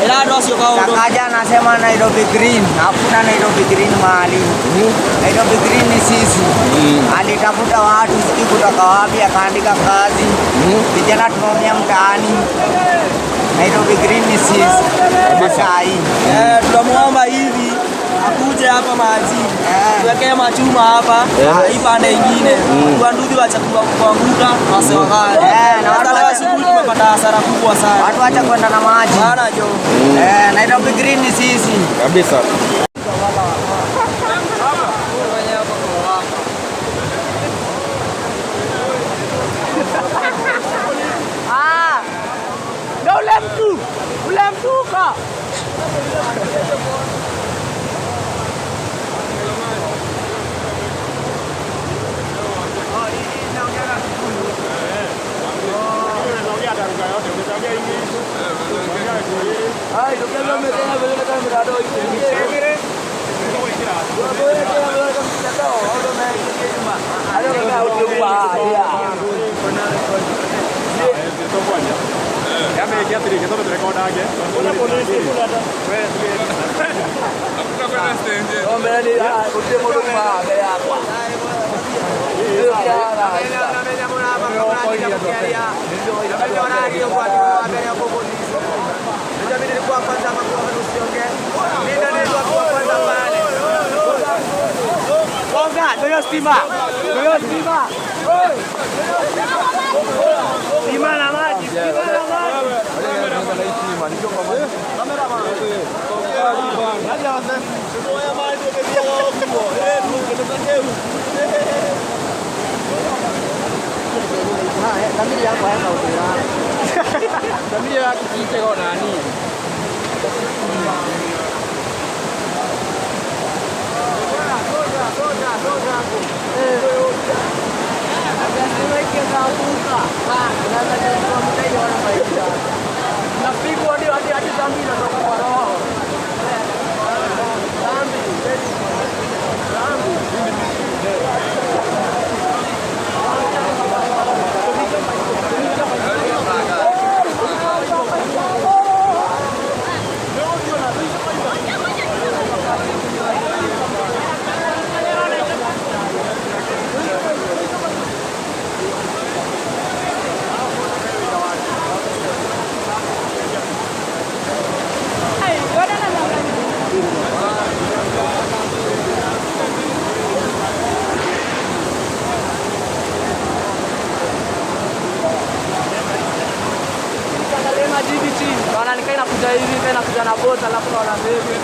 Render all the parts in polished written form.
Ĩra andũ acio kaũndũ. Sakaja anasema Nairobi Green, hakuna Nairobi Green mahali. Nairobi Green ni sisi. Alitafuta watu sijui kutoka wapi, akaandika kazi. Vijana tunaumia mtaani. Nairobi Green ni sisi. Saa hii. Eh, tunamuomba hivi akuje hapa maji tuwekee machuma hapa hii pande ingine watu wacha kuanguka wase wagari. Eh, na watu Hata leo asubuhi tumepata hasara kubwa sana. Watu wacha kwenda na maji. Bana jo. Eh, Nairobi Green ni sisi. Kabisa. Ndio ule mtu. Ule mtu uko. Naona nikaa inakuja hivi, nikaa inakuja na bot alafu naona baby.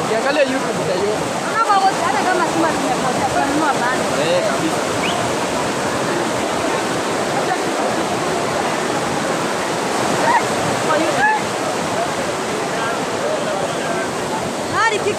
Ukiangalia YouTube utaiona. Hata kama chuma kimepotea, tunanunua bado. Eh, kabisa. Kwa YouTube.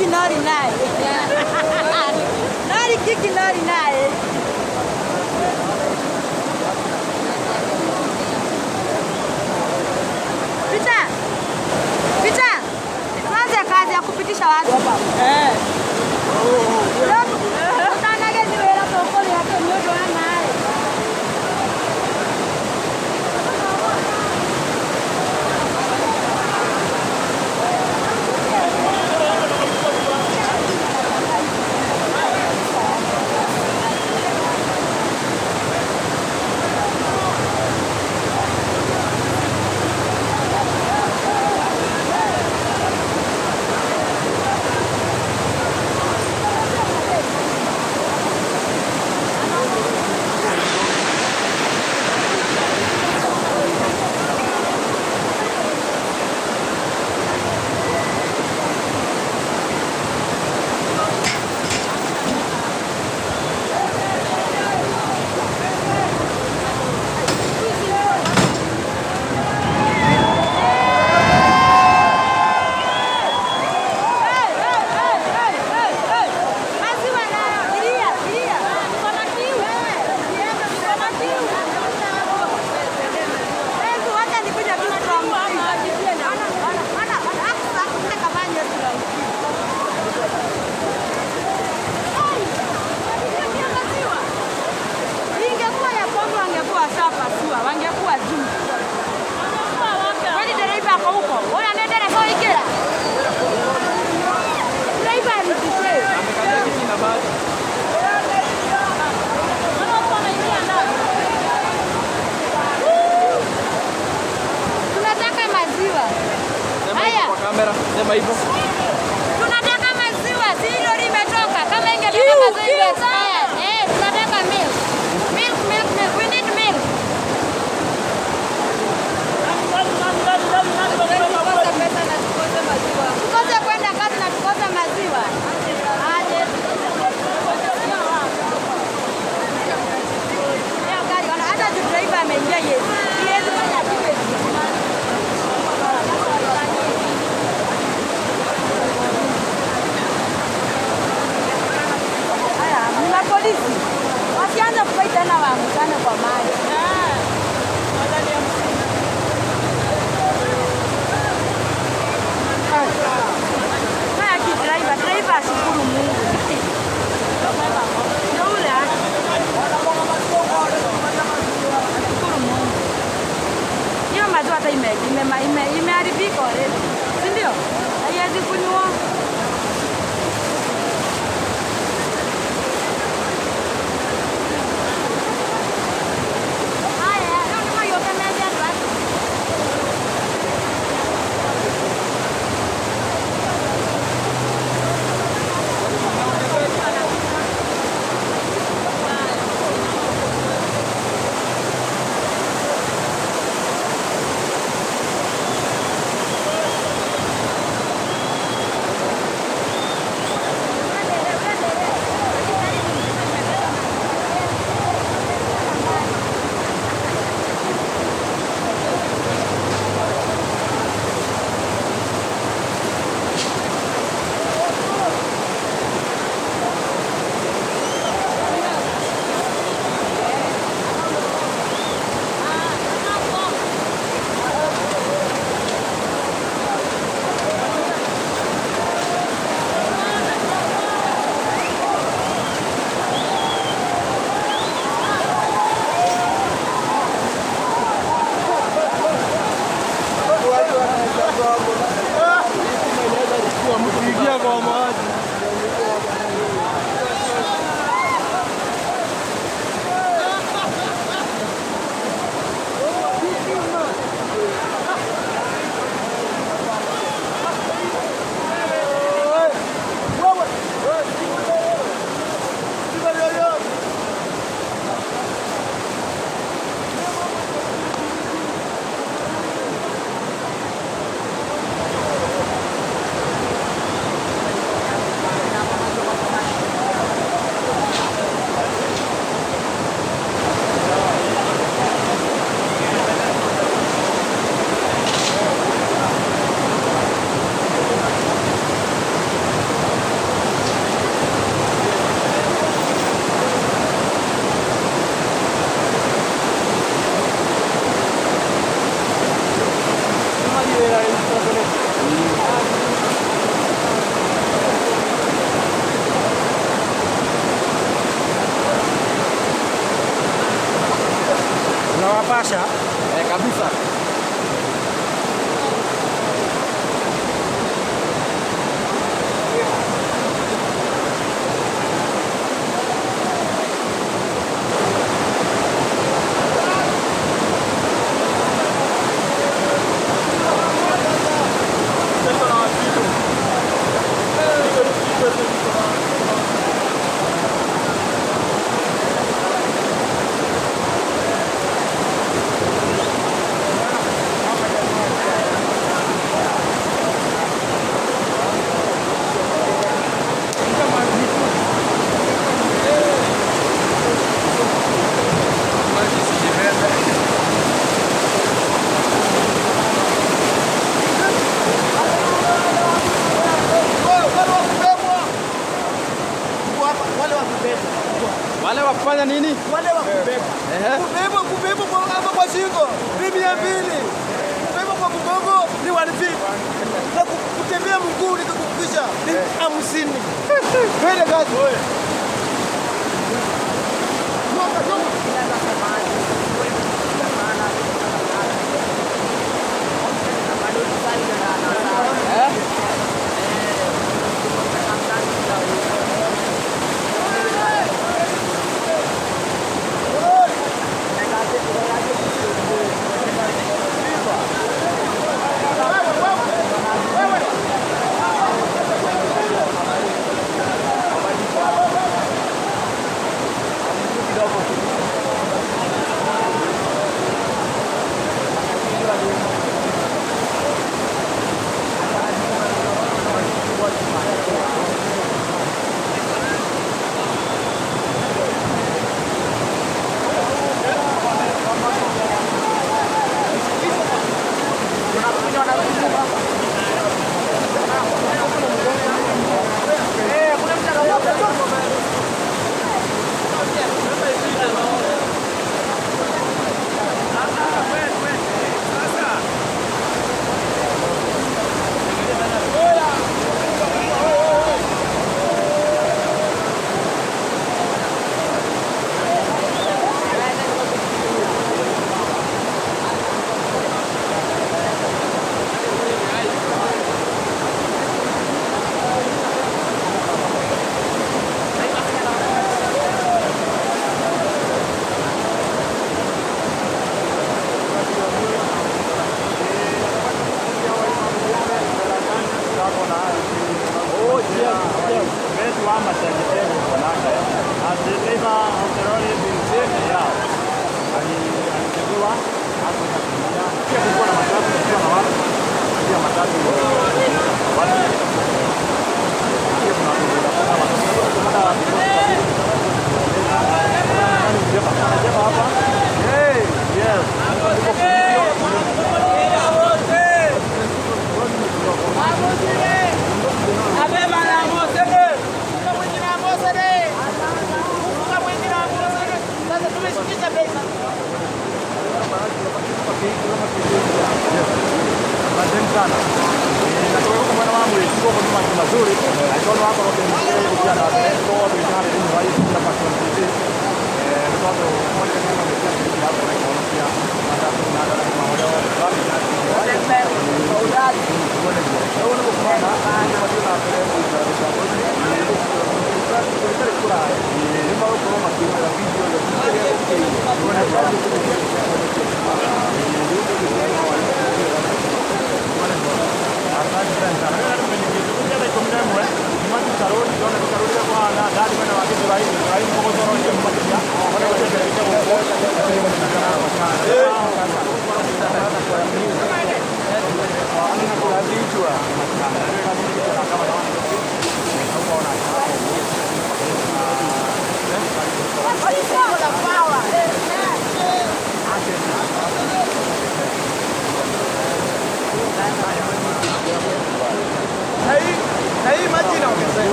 Kiki nori naye. Nori kiki nori naye. Pita. Pita. Tuanze kazi ya kupitisha watu. Eh. Ingekuwa ya pombe wangekuwa washapasua, wangekuwa juu. Kwani dereva ako huko? Wewe ndio dereva ikira. Dereva alipishe. Tunataka maziwa. Haya. Kwa kamera, sema hivyo. Tunataka maziwa, si lori imetoka. Kama ingetoka maziwa inge expire. Eh, tunataka milk. Milk, milk, milk. We need milk. Tukose kwenda kazi na tukose maziwa. Aje. Leo gari, ona hata juu driver ameingia yeye. Siwezi fanya kitu. Haya, ni mapolisi. Wasianze kufight tena waangukane kwa maji. Haya, kidriver, driver ashukuru Mungu. Ndio ule ashukuru Mungu. Hiyo maziwa hata imeharibika already. Si ndio? Haiwezi kunywa. Haya, leo ni mayo kama ya watu. 50. Twende kazi. Toka, toka.